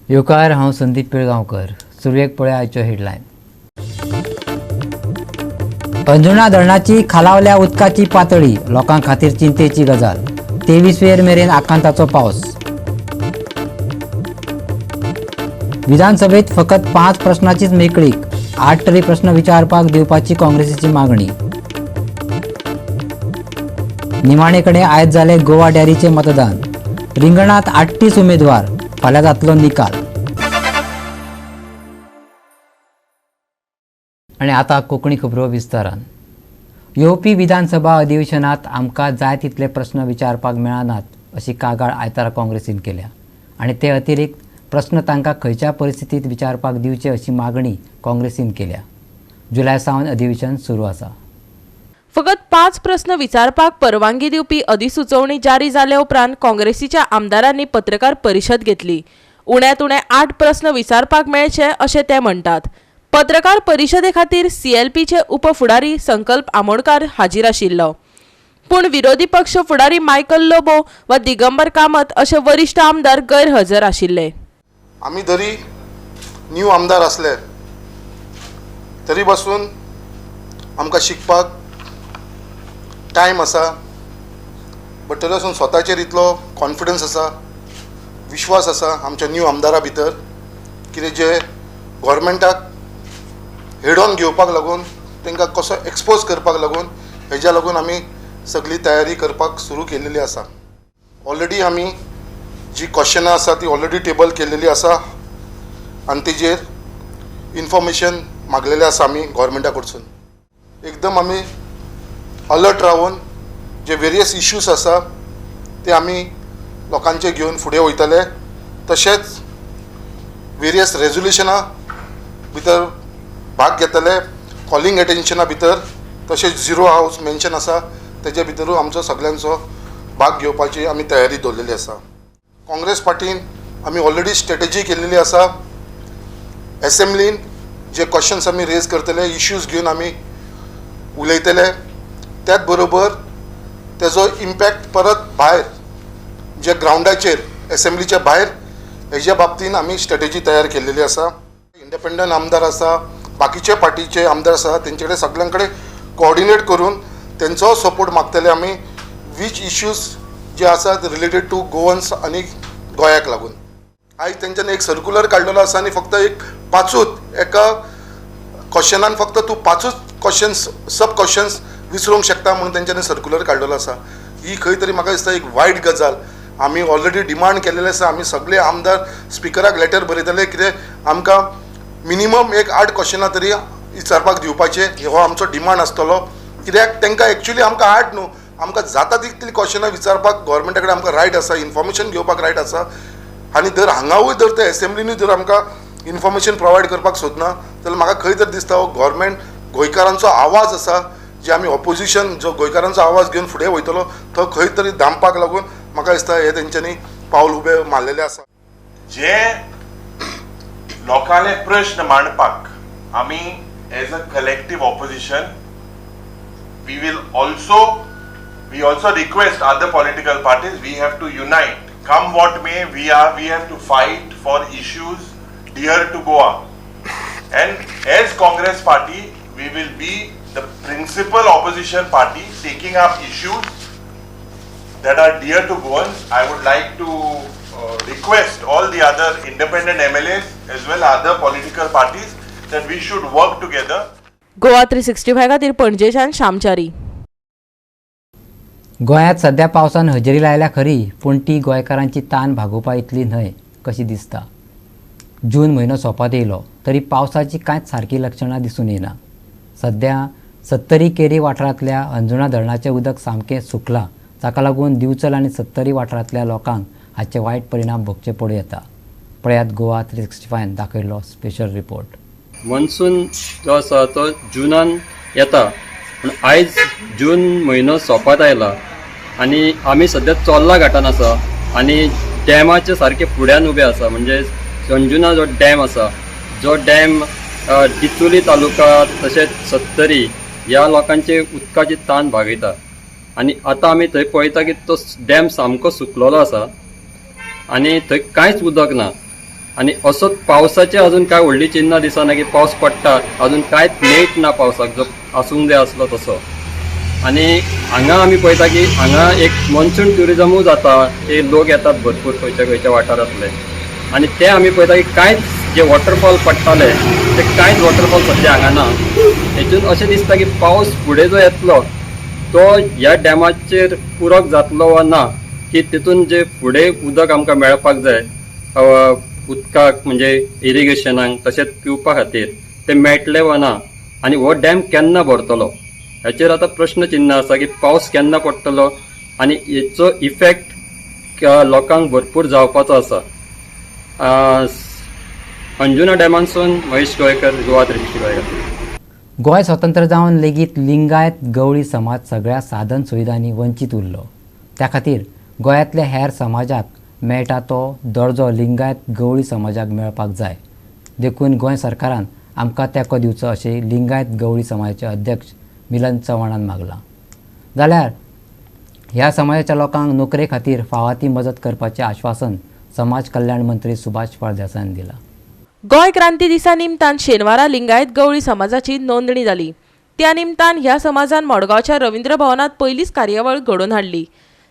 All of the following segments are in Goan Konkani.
येवकार, हांव संदीप पिळगांवकर. सुरवेक पळय आयच्यो हेडलायन. अंजुणा धरणाची खालावल्या उदकाची पातळी, लोकां खातीर चिंतेची गजाल. 23 वेर मेरेन आकांताचो पावस. विधानसभेत फकत 5 प्रश्नाचीच मेकळीक, 8 तरी प्रश्न विचारपाक दिवपाची काँग्रेसीची मागणी. निमाणे कडेन आयज जालें गोवा डॅरीचें मतदान. रिंगणात 38 उमेदवार, फाल्यां जातलो निकाल. आनी आतां कोंकणी खबरो विस्तारान. येवपी विधानसभा अधिवेशनात आमकां जाय तितले प्रस्न विचारपाक मेळनात अशी कागाळ आयतारा काँग्रेसीन केल्या आनी ते अतिरिक्त प्रस्न तांकां खंयच्या परिस्थितीत विचारपाक दिवचे अशी मागणी काँग्रेसीन केल्या. जुलय सावन अधिवेशन सुरू आसा. फकत 5 प्रस्न विचारपाक परवानगी दिवपी अधिसुचोवणी जारी जाले उपरांत काँग्रेसीच्या आमदारांनी पत्रकार परिशद घेतली. उण्यांत उणे 8 प्रस्न विचारपाक मेळचे अशें ते म्हणटात. पत्रकार परिशदे खातीर सीएलपीचे उपफुडारी संकल्प आमोणकार हाजीर आशिल्लो, पूण विरोधी पक्ष फुडारी मायकल लोबो वा दिगंबर कामत अशे वरिश्ठ आमदार गैरहजर आशिल्ले. आमी जरी न्यू आमदार आसले तरी बसून आमकां शिकपाक टायम आसा, बट तरी आसून स्वताचेर इतलो कॉन्फिडन्स आसा, विश्वास आसा आमच्या न्यू आमदारा भितर कितें जे गव्हर्मेंटाक हेड ऑन घेवपाक लागून, तांकां कसो एक्सपोज करपाक लागून, हेज्या लागून आमी सगळी तयारी करपाक सुरू केलेली आसा. ऑलरेडी आमी जी क्वेश्चनां आसा ती ऑलरेडी टेबल केलेली आसा आनी तेजेर इन्फॉर्मेशन मागलेलें आसा आमी गव्हर्मेंटा कडसून. एकदम आमी अलर्ट रावन जे वेरियस इश्यूज आसा ते आमी लोकांचे घेवन फुडें वयतले. तशेंच वेरियस रेजोल्युशनां भितर भाग घेतले, कॉलिंग एटेन्शना भितर, तशेंच झिरो हावस मेन्शन आसा तेजे भितरूय आमचो सगल्यांचो भाग घेवपाची आमी तयारी दवरलेली आसा. काँग्रेस पार्टीन आमी ऑलरेडी स्ट्रेटजी केलेली आसा. एसेंब्लीन जे क्वेश्चन्स आमी रेज करतले, इश्यूज घेवन आमी उलयतले, त्याच बरोबर तेजो इम्पॅक्ट परत भायर जे ग्रावंडाचेर एसेंब्लीच्या भायर हेज्या बाबतीन आमी स्ट्रेटजी तयार केलेली आसा. इंडिपेंडंट आमदार आसा, बाकीचे पार्टीचे आमदार आसा, तेंचे कडेन सगल्यां कडेन कोऑर्डिनेट करून तेंचो सपोर्ट मागतले आमी वीच इश्यूज जे आसात रिलेटेड टू गोवन्स आनी गोंयाक लागून. आयज तेंच्यांनी एक सर्कुलर काडलेलो आसा आनी फक्त एक 5 एका क्वेश्चनान फक्त तूं 5 क्वेश्चन्स सब क्वेश्चन्स विसरूंक शकता म्हणून तेंच्यांनी सर्कुलर काडलेलो आसा. ही खंय तरी म्हाका दिसता एक वायट गजाल. आमी ऑलरेडी डिमांड केलेले आसा. आमी सगळे आमदार स्पिकराक लेटर बरयतले कितें आमकां मिनिमम एक 8 क्वेश्चनां तरी विचारपाक दिवपाचें, हो आमचो डिमांड आसतलो. कित्याक तांकां एक्चुली आमकां 8 न्हू, आमकां जाता तितली क्वेश्चनां विचारपाक गव्हर्मेंटा कडेन आमकां रायट आसा, इन्फॉर्मेशन घेवपाक रायट आसा. आनी जर हांगावूय जर ते एसेंब्लीनूय जर आमकां इन्फॉर्मेशन प्रोवायड करपाक सोदना जाल्यार म्हाका खंय तरी दिसता हो गव्हर्मेंट गोंयकारांचो आवाज आसा, जे आमी ऑपोजिशन जो गोंयकारांचो आवाज घेवन फुडें वयतलो तो खंय तरी दामपाक लागून म्हाका दिसता हे तेंच्यांनी पावल उबें मारलेलें आसा. जे लोकांले प्रश्न मांडपाक आमी as a collective opposition we also request other political parties, we have to unite. Come what may, we have to fight for issues dear to Goa. And as Congress party, we will be the principal opposition party taking up issues that are dear to Goans. I would like to request all the other independent MLAs as well as other political parties that we should work together. Goa 365 खातीर पणजेच्यान श्यामचारी. गोंयांत सध्या पावसान हजेरी लायल्या खरी, पूण ती गोंयकारांची तान भागोवपा इतली न्हय कशी दिसता. जून म्हयनो सोंपात येयलो तरी पावसाची कांयच सारकी लक्षणां दिसून येना. सध्या सत्तरी केरी वाठारांतल्या अंजुणा धरणाचें उदक सामकें सुकलां, ताका लागून दिवचल आनी सत्तरी वाठारांतल्या लोकांक हाचे वायट परिणाम भोगचे पडूं येता. पळयात गोवा 365 दाखयल्लो स्पेशल रिपोर्ट. मॉन्सून जो आसा तो जुनान येता, पूण आयज जून म्हयनो सोंपत आयला आनी आमी सद्या चोर्ला घाटान आसा आनी डॅमाचे सारके फुड्यान उबे आसा. म्हणजे अंजुना जो डॅम आसा, जो डॅम डिचोली तालुका तशेंच सत्तरी ह्या लोकांचे उदकाची तान भागयता. आनी आतां आमी थंय पळयता की तो डॅम सामको सुकलेलो आसा आनी थंय कांयच उदक ना. आनी असोच पावसाचें अजून कांय व्हडलीं चिन्नां दिसना की पावस पडटा, अजून कांयच नेट ना पावसाक जो आसूंक जाय आसलो तसो. आनी हांगा आमी पळयता की हांगा एक मॉन्सून ट्युरिजमूय जाता, ते लोक येतात भरपूर खंयच्या खंयच्या वाठारांतले आनी ते आमी पळयता की कांयच जे वॉटरफॉल पडटाले ते कांयच वॉटरफॉल सद्या हांगा ना. हेतून अशें दिसता की पावस फुडें जो येतलो तो ह्या डॅमाचेर पुरक जातलो वा ना, की तितून जे फुडें उदक आमकां मेळपाक जाय उदकाक म्हणजे इरिगेशनाक तशेंच पिवपा खातीर तें मेळटलें वा ना, आनी हो डॅम केन्ना भरतलो हेचेर आतां प्रश्न चिन्ह आसा की पावस केन्ना पडटलो आनी हेचो इफेक्ट लोकांक भरपूर जावपाचो आसा. अंजुना डॅमांसून महेश गोंयकर, गोवा 360 गोंयकर. गोंय स्वतंत्र जावन लेगीत लिंगायत गवळी समाज सगळ्या साधन सुविधांनी वंचीत उरलो. त्या खातीर गोंयांतल्या हेर समाजाक मेळटा तो दर्जो लिंगायत गवळी समाजाक मेळपाक जाय, देखून गोंय सरकारान आमकां तेंको दिवचो अशें लिंगायत गवळी समाजाचे अध्यक्ष मिलन चव्हाणान मागलां. जाल्यार ह्या समाजाच्या लोकांक नोकरे खातीर फावा ती मजत करपाचें आश्वासन समाज कल्याण मंत्री सुभाष फळदेसायान दिलां. गोंय क्रांती दिसा निमतान शेनवारा लिंगायत गवळी समाजाची नोंदणी जाली. त्या निमतान ह्या समाजान मडगांवच्या रवींद्र भवनांत पयलीच कार्यावळ घडोवन हाडली.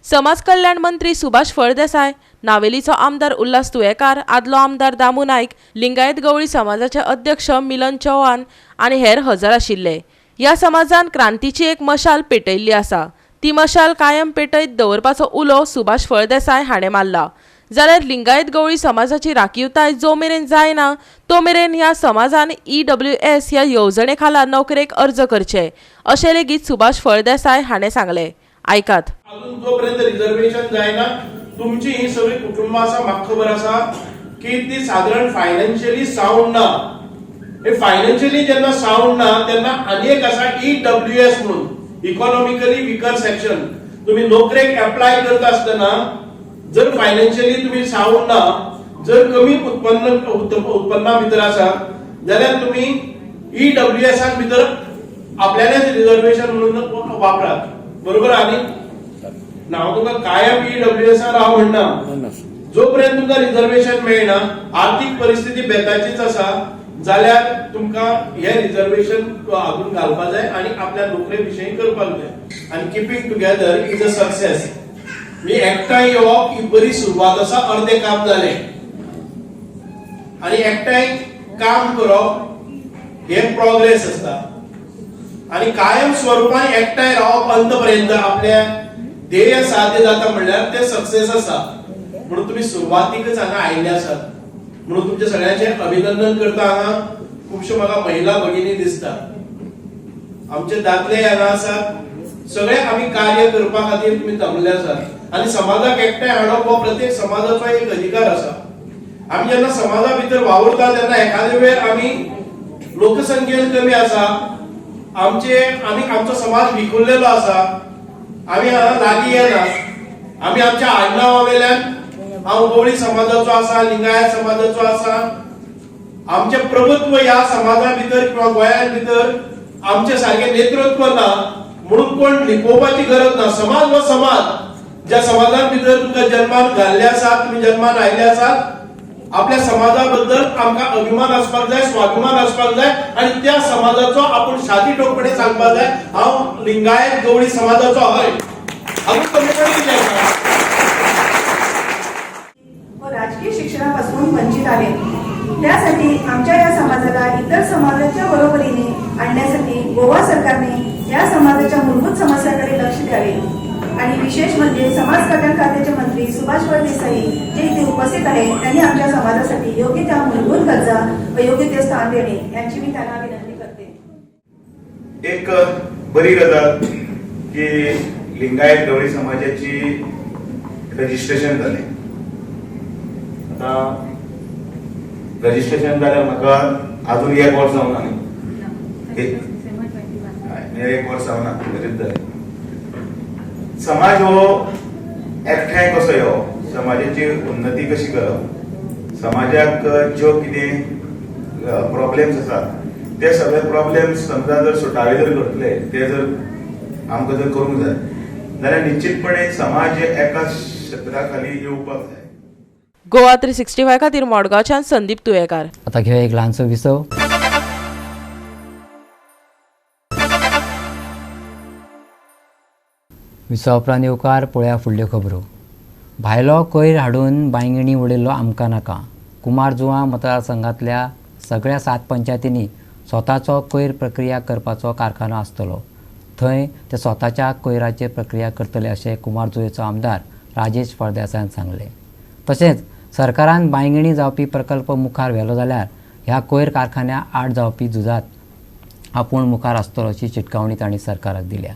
समाज कल्याण मंत्री सुभाष फळदेसाय, नावेलीचो आमदार उल्हास तुयेकार, आदलो आमदार दामू नायक, लिंगायत गवळी समाजाचे अध्यक्ष मिलन चौहान आनी हेर हजर आशिल्ले. ह्या समाजान क्रांतीची एक मशाल पेटयल्ली आसा. ती मशाल कायम पेटयत दवरपाचो उलो सुभाष फळदेसाय हाणें मारला. जाल्यार लिंगायत गवळी समाजाची राखीवताय जो मेरेन जायना तो मेरेन ह्या समाजान EWS ह्या येवजणे खाला नोकरेक अर्ज करचे अशें लेगीत सुभाष फळदेसाय हाणें सांगलें. आयकात. अजून जोपर्यंत रिझर्वेशन जायना तुमची ही सगळी कुटुंबां आसा, म्हाका खबर आसा की ती सादारण फायनान्शियली सावंड ना. हे फायनान्शियली जेन्ना सावंड ना तेन्ना आनी एक आसा EWS म्हणून, इकॉनॉमिकली विकर सेक्शन. तुम्ही नोकरेक एप्लाय करता आसतना जर फायनान्शियली तुम्ही सावंड ना, जर कमी उत्पन्न उत्पन्ना भितर आसा जाल्यार तुम्ही EWS भितर आपल्यालेच रिझर्वेशन म्हणून वापरात. बरोबर? आनी ना हांव तुका कायम EWS राव म्हणना. जोपर्यंत तुमकां रिझर्वेशन मेळना, आर्थीक परिस्थिती बेताचीच आसा जाल्यार तुमकां हे रिझर्वेशन हातून घालपा जाय आनी आपल्या नोकरे विशयी करपाक जाय. आनी keeping together is a success. मी एकठांय येवप ही बरी सुरवात आसा, अर्दें काम जालें. आनी एकठांय काम करप हे प्रोग्रेस आसता आनी कायम स्वरुपान एकठांय रावप अंत पर्यंत आपल्या ध्येय साध्य जाता म्हणल्यार ते सक्सेस आसा. म्हणून तुम्ही सुरवातीकच हांगा आयिल्ले आसात म्हणून तुमचे सगळ्यांचे अभिनंदन करता. हांगा खुबश्यो म्हाका महिला भगिनी दिसता, आमचे दादले हांगा आसात. सगळे आमी कार्य करपा खातीर तुमी जमले आसात आनी समाजाक एकठांय हाडप हो प्रत्येक समाजाचो एक अधिकार आसा. आमी जेन्ना समाजा भितर वावुरता तेन्ना एखादे वेळ आमी लोकसंख्येन कमी आसा, आमचे आमी आमचो समाज विखुरलेलो आसा, आमी हांगा लागीं येना. आमी आमच्या आडनांवा वेल्यान हांव गवळी समाजाचो आसा, लिंगायत समाजाचो आसा, आमचें प्रभुत्व ह्या समाजा भितर किंवा गोंया भितर आमचे सारकें नेतृत्व ना म्हणून कोण लिपोवपाची गरज ना. समाज हो समाज, ज्या समाजान भितर तुमकां जन्मान घाल्ले आसात, तुमी जन्मान आयिल्ले आसात, आपल्या समाजा बद्दल आमकां अभिमान आसपाक जाय, स्वाभिमान आसपाक जाय आनी त्या समाजाचो आपूण छाती ठोकपणे सांगपाक जाय, हांव लिंगायत गवळी समाजाचो हय. हातूंत कमीपण कितें आसा? व राजकीय शिक्षणापासून वंचित आहेत. त्यासाठी आमच्या या समाजाला इतर समाजाच्या बरोबरीने आणण्यासाठी गोवा सरकारने या समाजाच्या मूलभूत समस्यांकडे लक्ष द्यावे आणि विशेष म्हणजे समाज कल्याण खात्याचे मंत्री सुभाष फळदेसाई जे इथे उपस्थित आहेत त्यांनी आमच्या समाजासाठी योग्य त्या मूलभूत गरजा व योग्य ते स्थान देणे यांची मी त्यांना विनंती करते. एक बरी गजाल की लिंगायत गवळी समाजाची रजिस्ट्रेशन जालें. आतां रजिस्ट्रेशन जाल्यार म्हाका अजून एक वर्स जावना न्ही, हय, एक वर्स जावना, तरीच जालें. समाज हो एकठांय कसो येवप, समाजाची उन्नती कशी करप, समाजाक ज्यो कितें प्रॉब्लेम्स आसात ते सगळे प्रॉब्लेम्स समजा जर सुटावे जर करतले, ते जर आमकां जर करूंक जाय जाल्यार निश्चितपणे समाज एका छत्रा खाली येवपाक जाय. गोवा 365 खातीर मडगांवच्यान संदीप तुयेकार. आता घेवया एक ल्हानसो विसव. विसवा उपरांत येवकार पळया फुडल्यो खबरो. भायलो कोयर हाडून बांयगिणी उडयल्लो आमकां नाका. कुमारजुंवा मतदारसंघांतल्या सगळ्या 7 पंचायतींनी स्वताचो कोयर प्रक्रिया करपाचो कारखानो आसतलो. थंय ते स्वताच्या कोयराचेर प्रक्रिया करतले अशें कुमारजुंवेचो आमदार राजेश फळदेसायान सांगलें. तशेंच सरकारान बांयगिणी जावपी प्रकल्प मुखार व्हेलो जाल्यार ह्या कोयर कारखान्या आड जावपी झुजांत आपूण मुखार आसतलो अशी शिटकावणी तांणी सरकाराक दिल्या.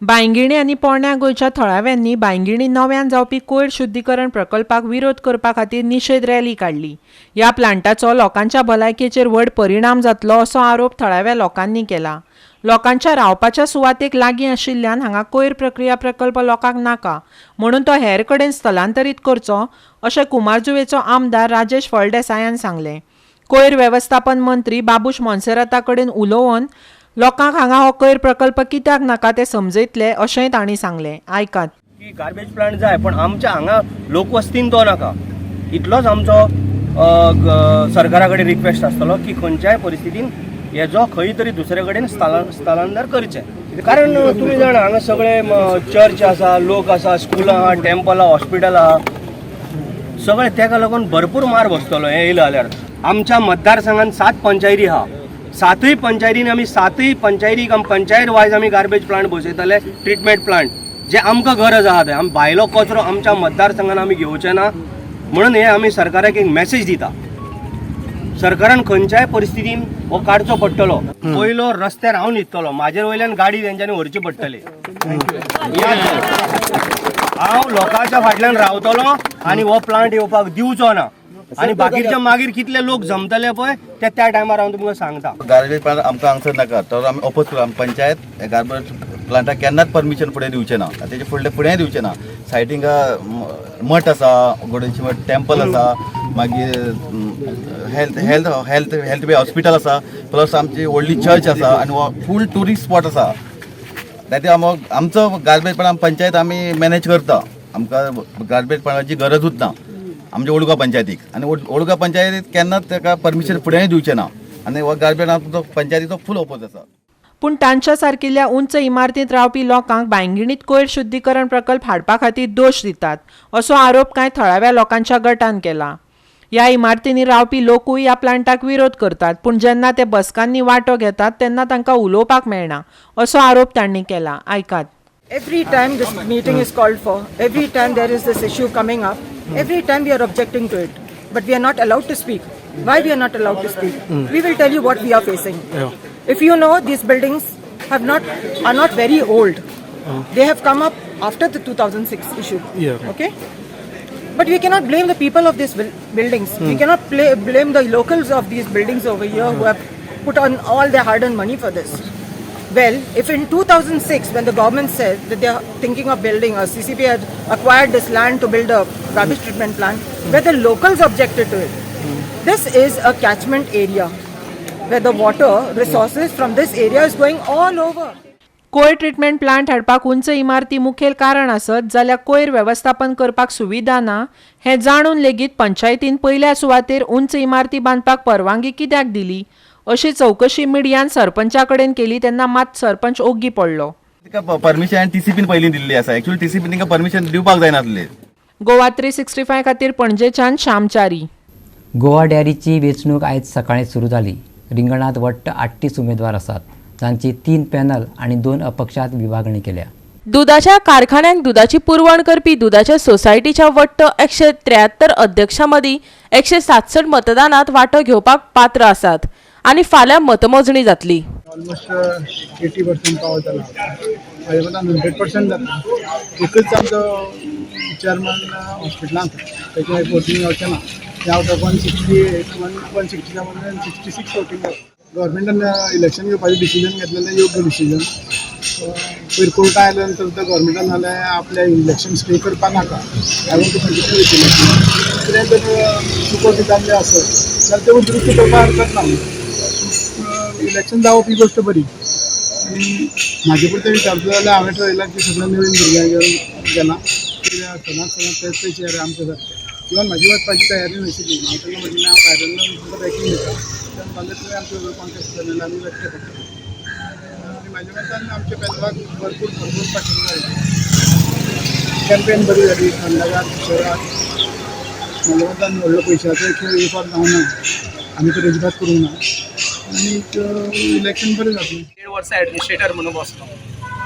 बांयगिणी आनी पोरण्या गोंयच्या थळाव्यांनी बांयगिणी नव्यान जावपी कोयर शुद्धीकरण प्रकल्पाक विरोध करपा खातीर निशेध रॅली काडली. ह्या प्लांटाचो लोकांच्या भलायकेचेर व्हड परिणाम जातलो असो आरोप थळाव्या लोकांनी केला. लोकांच्या रावपाच्या सुवातेक लागीं आशिल्ल्यान हांगा कोयर प्रक्रिया प्रकल्प लोकांक नाका म्हणून तो हेर कडेन स्थलांतरीत करचो अशें कुमारजुंवेचो आमदार राजेश फळदेसायान सांगलें. कोयर वेवस्थापन मंत्री बाबूश मोन्सेराता कडेन उलोवन लोकांक हांगा हो कोयर प्रकल्प कित्याक नाका ते समजयतले अशेंय तांणी सांगलें. आयकात. की गार्बेज प्लांट जाय पण आमच्या हांगा लोकवस्तीन तो नाका, इतलोच आमचो सरकारा कडेन रिक्वेस्ट आसतलो की खंयच्याय परिस्थितीन हेजो खंय तरी दुसरे कडेन स्थलांतर करचें. कारण तुमी जाणा हांगा सगळे चर्च आसा, लोक आसा, स्कुलां आहा, टेम्पल आहा, हॉस्पिटल आहा, सगळे तेका लागून भरपूर मार बसतलो हें येयलो जाल्यार. आमच्या मतदारसंघान 7 पंचायती आहा, 7 पंचायतींनी आमी 7 पंचायतीक आमी पंचायत वायज आमी गार्बेज प्लांट बसयतले, ट्रिटमेंट प्लांट जे आमकां गरज आहा ते. आमी भायलो कचरो आमच्या मतदारसंघान आमी घेवचे ना म्हणून हे आमी सरकाराक एक मॅसेज दिता. सरकारान खंयच्याय परिस्थितीन हो काडचो पडटलो. पयलो रस्त्यार हांव न्हिदतलो, म्हाजेर वयल्यान गाडी तेंच्यांनी व्हरची पडटली. हांव लोकांच्या फाटल्यान रावतलो आनी हो प्लांट येवपाक दिवचो ना. आनी बाकीच्या मागीर कितले लोक जमतले पळय ते त्या टायमार हांव तुमकां सांगता. गार्बेज प्लांट आमकां हांगसर नाका, तर आमी ओपोज करूं. आमी पंचायत गार्बेज प्लांटाक केन्नाच परमिशन फुडें दिवचें ना, तेजे फुडलें फुडेंय दिवचें ना. सायडीक मठ आसा, गोडेची मठ टेम्पल आसा, मागीर health health health health way hospital आसा, प्लस आमची व्हडली चर्च आसा आनी फूल ट्युरिस्ट स्पॉट आसा. तातूंत आमचो गार्बेज प्लांट पंचायत आमी मॅनेज करता. आमकां गार्बेज प्लांटाची गरजूच ना आमच्या ओडगांव पंचायतीक. आनी ओडगांव पंचायतीक केन्नाच ताका परमिशन फुडेंय दिवचें ना आनी हो गार्बेज आमचो पंचायतीचो फूल ओपोज आसा. पूण तांच्या सारकिल्ल्या उंच इमारतींत रावपी लोकांक बांयगिणीत कोयर शुद्धीकरण प्रकल्प हाडपा खातीर दोश दितात असो आरोप कांय थळाव्या लोकांच्या गटान केला. ह्या इमारतींनी रावपी लोकूय ह्या प्लांटाक विरोध करतात, पूण जेन्ना ते बसकांनी वांटो घेतात तेन्ना तांकां उलोवपाक मेळना असो आरोप तांणी केला. आयकात. Every time this meeting is called for, every time there is this issue coming up, every time we are objecting to it, but we are not allowed to speak. Why we are not allowed to speak? We will tell you what we are facing. If you know, these buildings are not very old. They have come up after the 2006 issue. Okay? But we cannot blame the people of these buildings. We cannot blame the locals of these buildings over here who have put on all their hard-earned money for this. Well, if in 2006, when the government said that they are thinking of building, or CCP had acquired this land to build a garbage treatment plant, where the locals objected to it. This is a catchment area where the water resources from this area is going all over. कोयर ट्रिटमेंट प्लांट हाडपाक उंच इमारती मुखेल कारण आसत जाल्यार कोयर वेवस्थापन करपाक सुविधा ना हें जाणून लेगीत पंचायतीन पयल्या सुवातेर उंच इमारती बांदपाक परवानगी कित्याक दिली अशी चवकशी मिडियान सरपंचा कडेन केली तेन्ना मात सरपंच ओग्गी पडलो. तिका परमिशन टीसीपीन पयलीं दिल्ली आसा. एक्चुअली टीसीपीन तिका परमिशन दिवपाक जायनासलें. गोवा 365 खातीर पणजेच्यान श्यामचारी. गोवा डेअरीची वेंचणूक आयज सकाळीं सुरू जाली. रिंगणांत वट्ट 38 उमेदवार आसात, जांची 3 पॅनल आनी 2 अपक्षात विभागणी केल्या. दुदाच्या कारखान्यांक दुदाची पुरवण करपी दुदाच्या सोसायटीच्या वट्ट 173 अध्यक्षां मदीं 167 मतदानात वांटो घेवपाक पात्र आसात आनी फाल्यां मतमोजणी जातली. ऑलमोस्ट 80% पावत जाला, म्हाजे मतान 100% जाता. एकच आमचो चेअरमॅन हॉस्पिटलांत, तेजें वोटींग जावचें ना. ते out of 168, 167 and 66 voting जाता. गव्हर्मेंटान इलेक्शन घेवपाचें डिसिजन घेतलेलें योग्य डिसिजन. पयर कोर्टा आयल्या नंतर तर गव्हर्मेंटान जाल्यार आपल्या इलेक्शन स्टे करपाक नाका, I want to continue with election. कितें जर चुको बी जाल्ल्यो आसत जाल्यार त्यो दुरुस्त करपाक हरकत ना. इलेक्शन जावप ही गोश्ट बरी. आनी म्हाजे पुरतें विचारता जाल्यार हांवें ठरयलां की सगळ्या नवीन भुरग्यांक घेवन गेलां, कित्याक सदांच सदांच तेच ते चेहरे आमचे सारके. इवन म्हाजी वचपाची तयारी नाशिल्ली. हांव तांकां म्हणलें हांव भायर तुमकां बॅकींग दिता, ते म्हणटाले तुवें आमचे बरोबर कॉन्टेस्ट कर नाल्यार आमी वचचें पडटलें. आनी म्हाज्या मतान आमच्या पॅनलाक भरपूर भरपूर पाठिंबो मेळ्ळो. कॅम्पेन बरी जाली थंडगार शहरात. म्हाज्या मतान व्हडलो पयशाचो खेळ येवपाक जावना, आमी तर अजिबात करूंक ना आनी इलेक्शन बरें जातलें. 1.5 वर्सां एडमिनिस्ट्रेटर म्हणून बसलो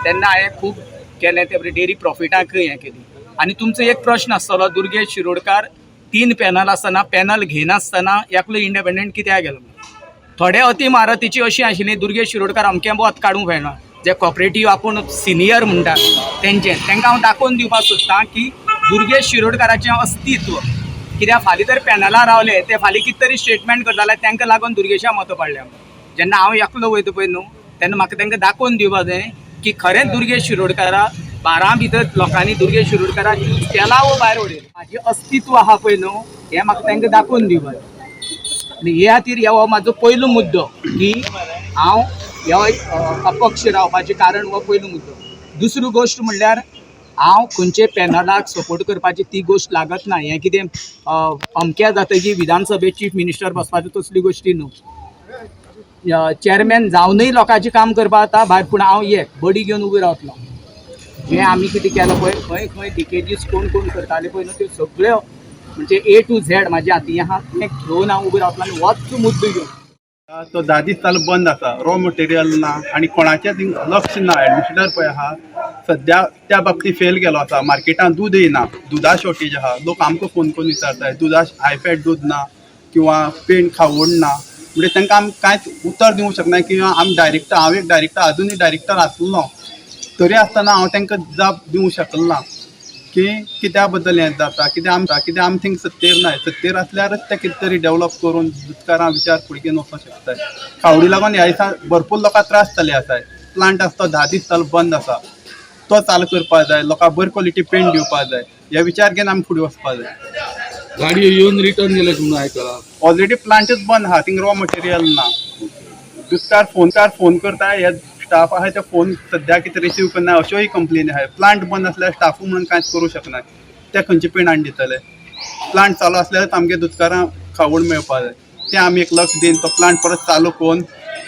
तेन्ना हांवें खूब केलें, ते डेरी प्रॉफिटाकय हें केली. आनी तुमचो एक प्रश्न आसतलो, दुर्गेश शिरोडकार 3 पॅनल आसतना पॅनल घेयनासतना एकलो इंडिपेंडंट कित्याक गेलो? थोडे अती मारतीची अशी आशिल्ली, दुर्गेश शिरोडकार अमकें बोत काडूंक मेळना, जे कॉपरेटीव आपूण सिनियर म्हणटा तेंचें, तांकां हांव दाखोवन दिवपाक सोदतां की दुर्गेश शिरोडकाराचें अस्तित्व कित्याक फाल्यां तर पॅनलार रावले ते फाल्यां कितें तरी स्टेटमेंट करता जाल्यार तांकां लागून दुर्गेशा मतां पडल्या. जेन्ना हांव एकलो वयता पळय न्हू तेन्ना म्हाका तांकां दाखोवन दिवपाक जाय की खरेंच दुर्गेश शिरोडकारा 12 भितर लोकांनी दुर्गेश शिरोडकारा चूज केला वो भायर उडयला. म्हाजें अस्तित्व आहा पळय न्हू हें म्हाका तांकां दाखोवन दिवपाक जाय. आनी हे खातीर हो म्हाजो पयलो मुद्दो की हांव ह्यो अपक्ष रावपाचें कारण हो पयलो मुद्दो. दुसरी गोश्ट म्हणल्यार हांव खंयचे पॅनलाक सपोर्ट करपाची ती गोश्ट लागत ना. हें कितें अमक्या जातकीर विधानसभेत चीफ मिनिस्टर बसपाच्यो तसल्यो गोश्टी न्हू. चेअरमॅन जावनूय लोकांचें काम करपाक जाता भायर, पूण हांव एक बडी घेवन उबो रावतलो. जें आमी कितें केलां पळय, खंय खंय लिकेजीस कोण कोण करताले पळय न्हू त्यो सगळ्यो म्हणजे ए टू झेड म्हाज्या हाती आहा तें घेवन हांव उबो रावतलो आनी होच मुद्दो घेवन. तो 10 दीस चालू बंद आसा, रॉ मटेरियल ना आनी कोणाचें लक्ष ना. एडमिनिस्ट्रेटर पळय आहा सद्या त्या बाबतींत फेल गेलो आसा. मार्केटान दूद येयना, दुदा शॉर्टेज आहा. लोक आमकां फोन करून विचारताय दुदा हाय फॅट दूद ना किंवा पेंट खावड ना. म्हणजे तांकां आमी कांयच उतर दिवंक शकना किंवा आमी डायरेक्टर, हांव एक डायरेक्टर, आजुनूय डायरेक्टर आसलो तरी आसतना हांव तांकां जाप दिवंक शकना की कित्या बद्दल हें जाता. कित्याक आमी थिंग सत्तेर ना, सत्तेर आसल्यारच ते कितें तरी डेवलप करून दुदकारां विचार फुडें घेवन वचोंक शकताय. खावडी लागून ह्या दिसा भरपूर लोकांक त्रास जाल्ले आसाय. प्लांट आसा तो 10 दीस चालू बंद आसा, तो चालू करपाक जाय. लोकांक बरी क्वॉलिटी पेंट दिवपाक जाय. हे विचार घेवन आमी फुडें वचपाक जाय. गाडी येवन रिटर्न गेले म्हणून आयकलां. ऑलरेडी प्लांटच बंद आहा, थिंग रॉ मटेरियल ना. दुदकार फोन करता, हे स्टाफ आहा ते फोन सद्याक कितें रिसीव करना अश्योय कंप्लेनी आहाय. प्लांट बंद आसल्यार स्टाफू म्हणून कांयच करूं शकना, ते खंयचे पेंट हाडून दितले? प्लांट चालू आसल्यारच आमगे दुदकारांक खावड मेळपाक जाय. तें आमी एक लक्ष दिवन तो प्लांट परत चालू करून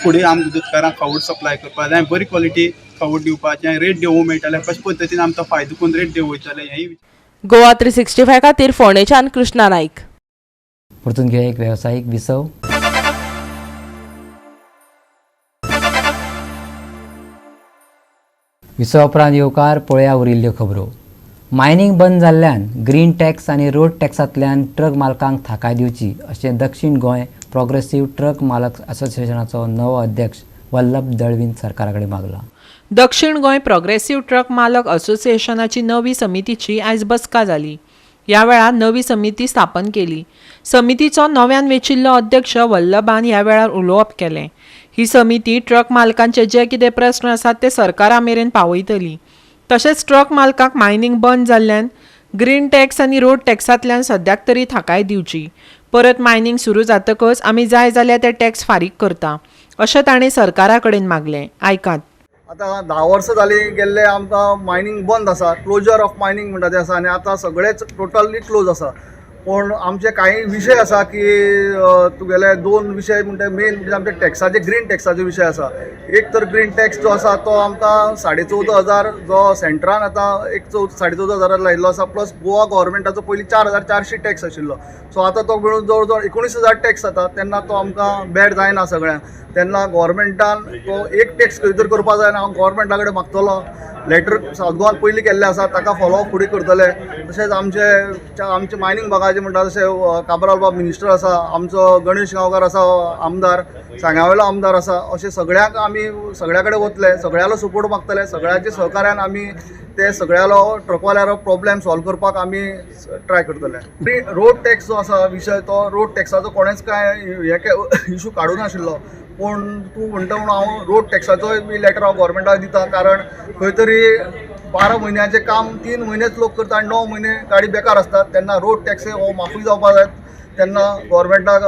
फुडें आमकां दुदकारांक खावड सप्लाय करपाक जाय, बरी क्वॉलिटी खावड दिवपाचें, रेट देंवोवंक मेळटलें, कशे पद्दतीन आमचो फायदो करून रेट देंवयतले हेंय. गोवा 365 खातीर फोंडेच्यान कृष्णा नाईक. परतून घेवया एक वेवसायीक विसव. विसवा उपरांत येवकार पळया उरिल्ल्यो खबरो. मायनींग बंद जाल्ल्यान ग्रीन टॅक्स आनी रोड टॅक्सांतल्यान ट्रक मालकांक थाकाय दिवची अशें दक्षिण गोंय प्रोग्रेसीव ट्रक मालक असोसिएशनाचो नवो अध्यक्ष वल्लभ दळवीन सरकारा कडेन मागलां. दक्षिण गोंय प्रोग्रेसीव ट्रक मालक असोसिएशनाची नवी समितीची आयज बसका जाली. ह्या वेळार नवी समिती स्थापन केली. समितीचो नव्यान वेंचिल्लो अध्यक्ष वल्लभान ह्या वेळार उलोवप केलें. ही समिती ट्रक मालकांचे जे कितें प्रस्न आसात ते सरकारा मेरेन पावयतली. तशेंच ट्रक मालकांक मायनींग बंद जाल्ल्यान ग्रीन टॅक्स आनी रोड टॅक्सांतल्यान सद्याक तरी थाकाय दिवची. परत मायनींग सुरू जातकच आमी जाय जाल्यार ते टॅक्स फारीक करता अशें ताणें सरकारा कडेन मागलें. आयकात. आतां 10 वर्सां जालीं गेल्ले आमकां मायनींग बंद आसा, क्लोजर ऑफ मायनींग म्हणटा तें आसा आनी आतां सगळेच टोटली क्लोज आसा. पूण आमचे कांय विशय आसा की तुगेले 2 विशय म्हणटा मेन म्हणजे आमचे टॅक्साचे, ग्रीन टॅक्साचे विशय आसा. एक तर ग्रीन टॅक्स जो आसा तो आमकां 14,500 जो सेंट्रान आतां एक 14,500 लायिल्लो आसा, प्लस गोवा गव्हर्मेंटाचो पयलीं 4,400 टॅक्स आशिल्लो. सो आतां तो मेळून जवळ जवळ 19,000 टॅक्स जाता. तेन्ना तो आमकां बॅड जायना सगळ्यांक. तेन्ना गव्हर्मेंटान तो एक टॅक्स खंय तर करपाक जाय ना. हांव गव्हर्मेंटा कडेन मागतलो लेटर सावथ गोवान पयलीं केल्लें आसा ताका फॉलोअप फुडें करतले. तशेंच आमचे आमचे मायनींग भागाचे म्हणटा तशें काब्राल बाब मिनिस्टर आसा, आमचो गणेश गांवकार आसा आमदार, सांग्यावयलो आमदार आसा. अशें सगळ्यांक आमी सगळ्या कडेन वतले, सगळ्यांलो सपोर्ट मागतले, सगळ्यांच्या सहकार्यान आमी ते सगळ्यांलो ट्रकवाल्यांलो प्रॉब्लेम सॉल्व करपाक आमी ट्राय करतले. रोड टॅक्स जो आसा विशय तो रोड टॅक्साचो कोणेच कांय हे इशू काडूं नाशिल्लो, पूण तूं म्हणटा म्हणून हांव रोड टॅक्साचोय बी लेटर हांव गव्हर्मेंटाक दिता. कारण खंय तरी 12 म्हयन्याचें काम 3 म्हयनेच लोक करता आनी 9 म्हयने गाडी बेकार आसतात. तेन्ना रोड टॅक्स हो माफूय जावपाक जाय. तेन्ना गव्हर्मेंटाक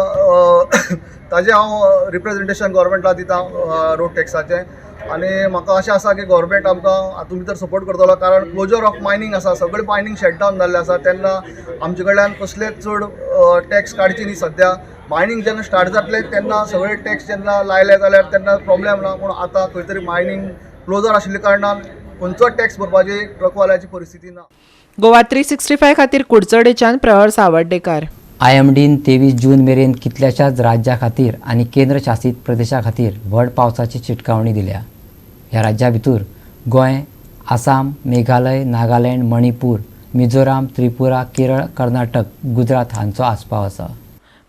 ताजें हांव रिप्रेजेंटेशन गव्हर्मेंटाक दिता रोड टॅक्साचें. आनी म्हाका अशें आसा की गव्हर्मेंट आमकां हातूंत भितर सपोर्ट करतलो, कारण क्लोजर ऑफ मायनींग आसा, सगळें मायनींग शटडावन जाल्लें आसा. तेन्ना आमचे कडल्यान कसलेच चड टॅक्स काडची न्ही. सद्या मायनींग जेन्ना स्टार्ट जातलें तेन्ना सगळे टॅक्स जेन्ना लायले जाल्यार तेन्ना प्रॉब्लेम ना, पूण आतां खंय तरी मायनींग क्लोजर आशिल्ल्या कारणान खंयचोच टॅक्स भरपाची ट्रकवाल्याची परिस्थिती ना. गोवा 365 खातीर कुडचडेच्यान प्रहर सावर्डेकार. आयएमडीन 23 जून मेरेन कितल्याशाच राज्यां खातीर आनी केंद्र शासीत प्रदेशा खातीर व्हड पावसाची शिटकावणी दिल्या. ह्या राज्यां भितर गोंय, आसाम, मेघालय, नागालँड, मणिपूर, मिझोराम, त्रिपुरा, केरळ, कर्नाटक, गुजरात हांचो आस्पाव आसा.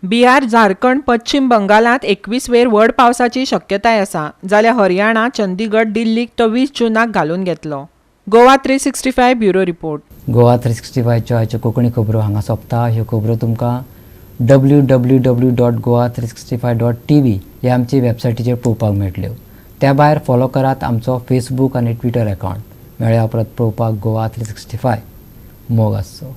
बिहार, झारखंड, पश्चिम बंगालांत 21 वेर व्हड पावसाची शक्यताय आसा, जाल्यार हरियाणा, चंदीगड, दिल्लीक तो 20 जूनाक घालून घेतलो. Goa 365 bureau report. गोवा 365च्यो आयच्यो कोंकणी खबरो हांगा सोंपता. ह्यो खबरो तुमकां www.goa365.tv ह्या आमचे वेबसायटीचेर पळोवपाक मेळटल्यो. त्या भायर फॉलो करात आमचो फेसबूक आनी ट्विटर अकावंट. मेळया परत पळोवपाक गोवा 365. मोग आसचो.